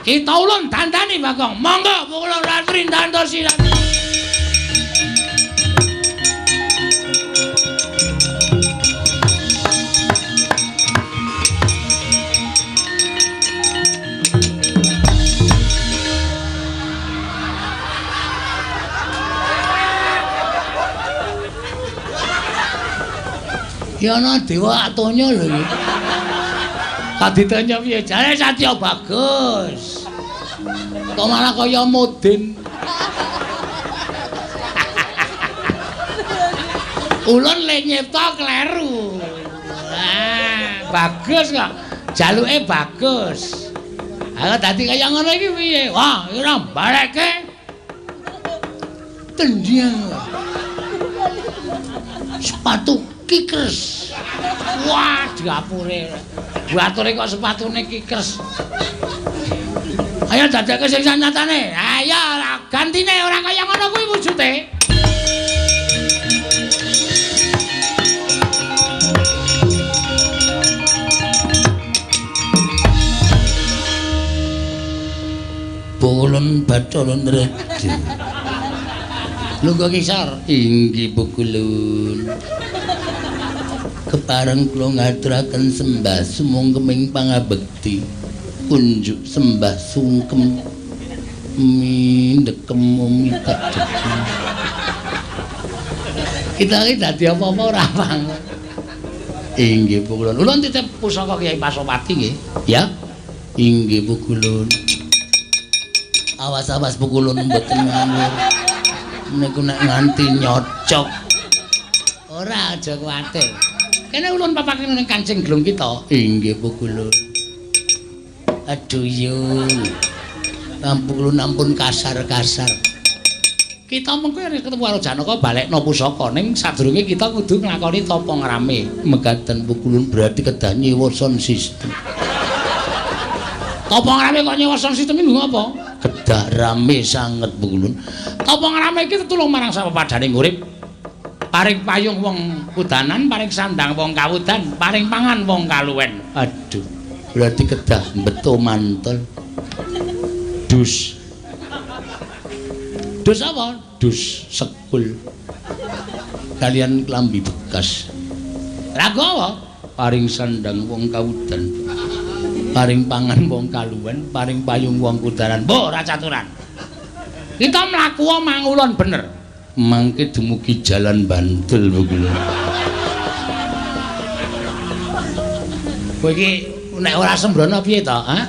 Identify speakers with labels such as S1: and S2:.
S1: Kita ulun dandani Bagong. Monggo Pukulun Ratri dandosi. Ya ana dewa atonya lho iki. Kaditanya piye? Jare Satya bagus. Kok malah kaya modin. Ulun le nyipta kleru. Ah, bagus kok. Jaluke bagus. Ha dadi kaya ngono iki piye? Wah, ora balekke. Tendang. Sepatu kikers. Wah, dapure. Bature kok sepatune kikers. Ayo dadake sing sanyatane. Ayo gantine ora kaya ngono kuwi wujude.
S2: Pukulun Bathara Nrede.
S1: Lungguh kisor.
S2: Inggih Pukulun. Kepareng kula ngaturaken sembah sumungkeming pangabekti. Kunjuk sembah sungkem mindekem mitadekem.
S1: Kita iki dadi apa-apa ora pang.
S2: Inggih Pukulun.
S1: Ulun titip pusaka Kyai Pasopati nggih.
S2: Ya. Inggih Pukulun. Awas-awas Pukulun mboten ngawur. Niku nek nganti nyocok.
S1: Ora aja kuwatir. Kene ulun papake ning kancing glung kita.
S2: Inggih Pukulun. Aduh yo. Pukulun ampun kasar-kasar.
S1: Kita mengko nek ketemu karo Janaka balekno pusaka ning sadurunge kita kudu nglakoni tapa ngrame.
S2: Mekaten Pukulun berarti kedah nyewa sound system.
S1: Tapa ngrame kok nyewa sound system iki nggo apa?
S2: Kedah rame sanget Pukulun.
S1: Tapa ngrame iki tetulung marang sapepadhaning urip. Paring payung wong kudanan, paring sandang wong kawudan, paring pangan wong kaluwen.
S2: Aduh, berarti kedah beto mantol. Dus.
S1: Dus apa?
S2: Dus sekul. Kalian klambi bekas.
S1: Lagu apa?
S2: Paring sandang wong kawudan. Paring pangan wong kaluwen, paring payung wong kudanan.
S1: Mbok ora caturan. Kita mlaku mangulon bener.
S2: Mangke dumugi jalan Bantul Pukulun.
S1: Kowe iki nek ora sembrono piye to, ha?